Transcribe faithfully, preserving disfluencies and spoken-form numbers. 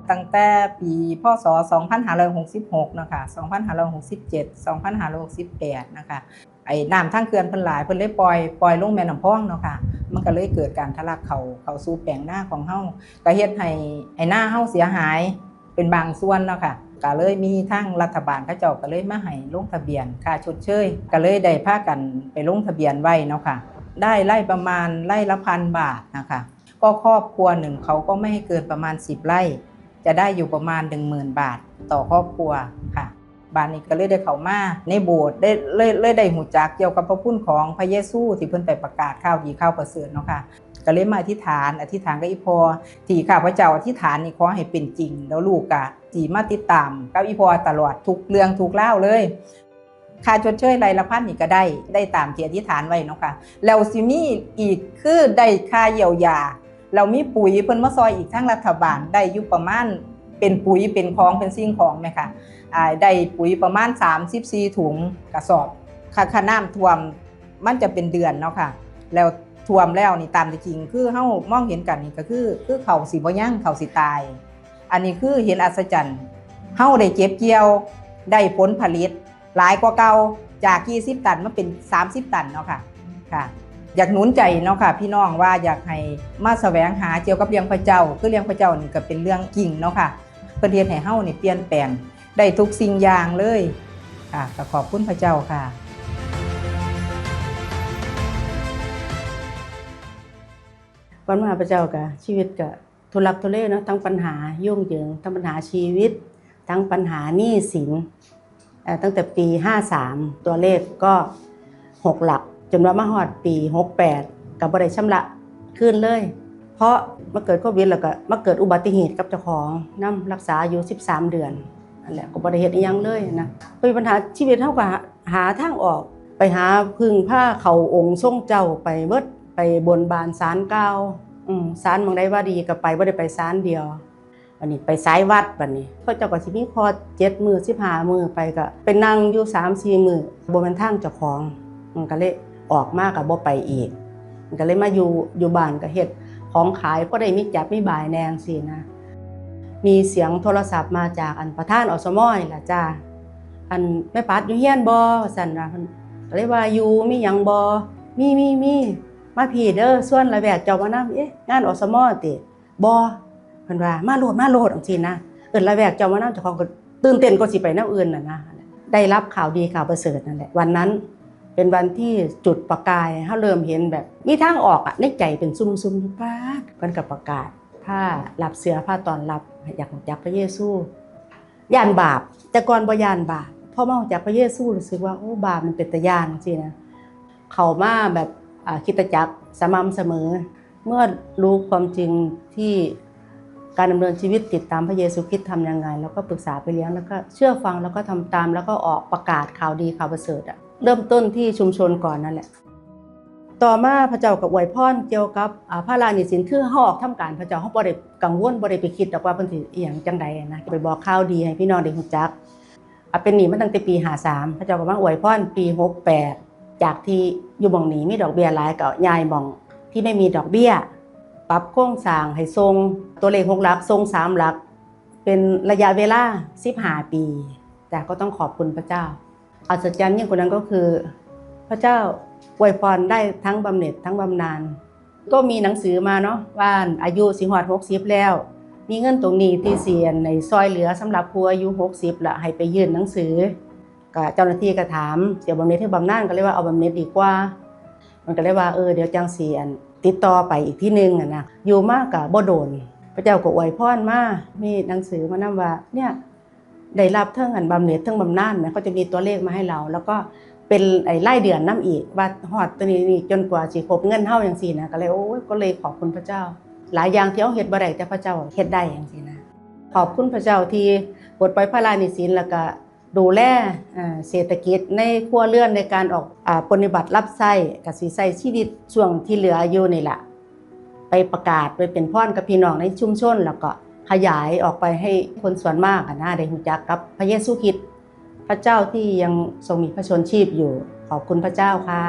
ตั้งแต่ปี พ.ศ. สองพันห้าร้อยหกสิบหก เนาะค่ะ สองพันห้าร้อยหกสิบเจ็ด สองพันห้าร้อยหกสิบแปด นะคะ ไอ้น้ำทางเขื่อนเพิ่นหลาย เพิ่นเลยปล่อย ปล่อยลงแม่น้ำพองเนาะค่ะ มันก็เลยเกิดการทะลักเข้า เข้าสู่แปลงนาของเฮา ก็เฮ็ดให้ ให้นาเฮาเสียหายเป็นบางส่วนเนาะค่ะ ก็เลยมีทางรัฐบาลเขาเจ้าก็เลยมาให้ลงทะเบียนค่าชดเชย ก็เลยได้พากันไปลงทะเบียนไว้เนาะค่ะ ได้ไร่ประมาณไร่ละพันบาทนะคะ ก็ครอบครัวหนึ่งเขาก็ไม่ให้เกินประมาณสิบไร่ จะได้อยู่ประมาณหนึ่งหมื่นบาทต่อครอบครัวค่ะ บาดนี้ก็เลยได้เข้ามาในโบสถ์ ได้ เลย เลยได้รู้จักเกี่ยวกับพระคุณของพระเยซูที่เพิ่นไปประกาศข่าวดีข่าวประเสริฐเนาะค่ะ ก็เลยมาอธิษฐาน อธิษฐานกับอีพ่อ ที่ข้าพเจ้าอธิษฐานนี่ขอให้เป็นจริง แล้วลูกก็สิมาติดตามกับอีพ่อตลอดทุกเรื่องทุกราวเลย ค่าชดเชยไร่ละพันนี่ก็ได้ ได้ตามที่อธิษฐานไว้เนาะค่ะ แล้วสิมีอีกคือได้ค่าเยียวยา แล้วมีปุ๋ยเพิ่นมาซอยอีกทางรัฐบาล ได้อยู่ประมาณ เป็นปุ๋ย เป็นของ เป็นสิ่งของแม่ค่ะ อ่า ได้ปุ๋ยประมาณสามสิบสี่ถุงกระสอบ ค่ะ ค่าน้ำท่วมมันจะเป็นเดือนเนาะค่ะ แล้วท่วมแล้วนี่ตามที่จริงคือเฮามองเห็นกันนี่ก็คือ คือข้าวสิบ่ยัง ข้าวสิตาย อันนี้คือเห็นอัศจรรย์ เฮาได้เก็บเกี่ยว ได้ผลผลิตหลายกว่าเก่า จากยี่สิบตันมาเป็นสามสิบตันเนาะค่ะ ค่ะ อยากหนุนใจเนาะค่ะ พี่น้องว่าอยากให้มาแสวงหาเกี่ยวกับเรื่องพระเจ้า คือเรื่องพระเจ้านี่ก็เป็นเรื่องจริงเนาะค่ะ เพิ่นเฮ็ดให้เฮานี่เปลี่ยนแปลงได้ทุกสิ่งอย่างเลย ค่ะ ก็ขอบคุณพระเจ้าค่ะ ก่อนมาหาพระเจ้าก็ชีวิตก็ทุลักทุเลเนาะ ทั้งปัญหายุ่งเหยิง ทั้งปัญหาชีวิต ทั้งปัญหาหนี้สิน เอ่อ ตั้งแต่ปีห้าสาม ตัวเลขก็หกหลัก จนว่ามาฮอดปีหกแปด ก็บ่ได้ชำระคืนเลย เพราะมาเกิดโควิด แล้วก็มาเกิดอุบัติเหตุกับเจ้าของนำ รักษาอยู่สิบสามเดือน นั่นแหละ ก็บ่ได้เฮ็ดอิหยังเลยนะ เป็นปัญหาชีวิต เฮาก็หา หาทางออก ไปหาพึ่งพาเข้าองค์ทรงเจ้า ไปเบิด ไปบนบานศาลกล่าว อืม ศาลหม่องใดว่าดีก็ไป บ่ได้ไปศาลเดียว บัดนี้ไปสายวัด บัดนี้เขาเจ้าก็สิมีคอร์สเจ็ดมื้อ สิบห้ามื้อ ไปก็ไปนั่งอยู่สามสี่มื้อ บ่แม่นทางเจ้าของ มันก็เลยออกมาก็บ่ไปอีก มันก็เลยมาอยู่ อยู่บ้านก็เฮ็ดของขาย พอได้มีจับมีบายแหน่จั่งซี้นะ มีเสียงโทรศัพท์มาจากอันประธาน อสม นี่ล่ะจ้า อัน "แม่ปัดอยู่เฮือนบ่?" ว่าซั่นว่า เพิ่นก็เลยว่า "อยู่ มีหยังบ่?" "มี มี มี มาพี้เด้อ ชวนละแวกเจ้ามานำ" "เอ๊ะ งาน อสม ติ?" "บ่" เพิ่นว่า "มาโลด มาโลด" จั่งซี้นะ เอิ้นละแวกเจ้ามานำ เจ้าของก็ตื่นเต้นกว่าสิไปแนวอื่นน่ะนะ ได้รับข่าวดีข่าวประเสริฐนั่นแหละ วันนั้นเป็นวันที่จุดประกาย เฮาเริ่มเห็นแบบมีทางออกอะ ในใจเป็นซุ่มๆ อยู่ ป๊าด เพิ่นก็ประกาศ พารับเชื้อ พาต้อนรับ อยากรู้จักพระเยซู ย้านบาป แต่ก่อนบ่ย้านบาป พอมารู้จักพระเยซูรู้สึกว่า โอ้ บาปมันเป็นตาย้านจั่งซี้นะ เข้ามาแบบ อ่า คริสตจักรสม่ำเสมอ เมื่อรู้ความจริงที่การดำเนินชีวิตติดตามพระเยซูคริสต์ทำยังไง แล้วก็ปรึกษาพี่เลี้ยง แล้วก็เชื่อฟัง แล้วก็ทำตาม แล้วก็ออกประกาศข่าวดีข่าวประเสริฐอะ เริ่มต้นที่ชุมชนก่อนนั่นแหละ ต่อมาพระเจ้าก็อวยพรเกี่ยวกับ อ่า ภาระหนี้สิน คือเฮาออกทำการพระเจ้า เฮาบ่ได้กังวล บ่ได้ไปคิดดอกว่าเพิ่นสิอิหยังจั่งใดนะ ไปบอกข่าวดีให้พี่น้องได้รู้จัก อ่ะ เป็นหนี้มาตั้งแต่ปีห้าสาม พระเจ้าก็มาอวยพรปีหกแปด จากที่อยู่หม่องนี้มีดอกเบี้ยหลาย ก็ย้ายหม่องที่ไม่มีดอกเบี้ย ปรับโครงสร้างให้ส่ง ตัวเลขหกหลัก ส่งสามหลัก เป็นระยะเวลาสิบห้าปี จ้ะ ก็ต้องขอบคุณพระเจ้า อัศจรรย์ยิ่งกว่านั้นก็คือ พระเจ้าอวยพรได้ทั้งบำเหน็จทั้งบำนาญ ก็มีหนังสือมาเนาะ ว่าอายุสิฮอดหกสิบแล้ว มีเงินตรงนี้ที่สิอันในซอยเหลือสำหรับผู้อายุหกสิบละ ให้ไปยื่นหนังสือ ก็เจ้าหน้าที่ก็ถาม "สิเอาบำเหน็จหรือบำนาญ?" ก็เลยว่า "เอาบำเหน็จดีกว่า" มันก็เลยว่า "เออ เดี๋ยวจั่งสิอันติดต่อไปอีกทีหนึ่ง" อะนะ อยู่มาก็บ่โดน พระเจ้าก็อวยพรมา มีหนังสือมานำว่า เนี่ย ได้รับเทิงอันบำเหน็จเทิงบำนาญนะ เขาจะมีตัวเลขมาให้เรา แล้วก็เป็นไอ้รายเดือนนำอีก ว่าฮอดตัวนี้นี่จนกว่าสิครบเงินเฮาจั่งซี้นะ ก็เลย โอ้ย ก็เลยขอบคุณพระเจ้า หลายอย่างที่เฮาเฮ็ดบ่ได้ แต่พระเจ้าเฮ็ดได้จั่งซี้นะ ขอบคุณพระเจ้าที่ปลดปล่อยภาระหนี้สิน แล้วก็ดูแล เอ่อ เศรษฐกิจในครัวเรือน ในการออก อ่า ปรนนิบัติรับใช้ ก็สิใช้ชีวิตช่วงที่เหลืออยู่นี่ล่ะ ไปประกาศ ไปเป็นพรกับพี่น้องในชุมชน แล้วก็ขยายออกไปให้คนส่วนมากอะนะ ได้รู้จักกับพระเยซูคริสต์ พระเจ้าที่ยังทรงมีพระชนม์ชีพอยู่ ขอบคุณพระเจ้าค่ะ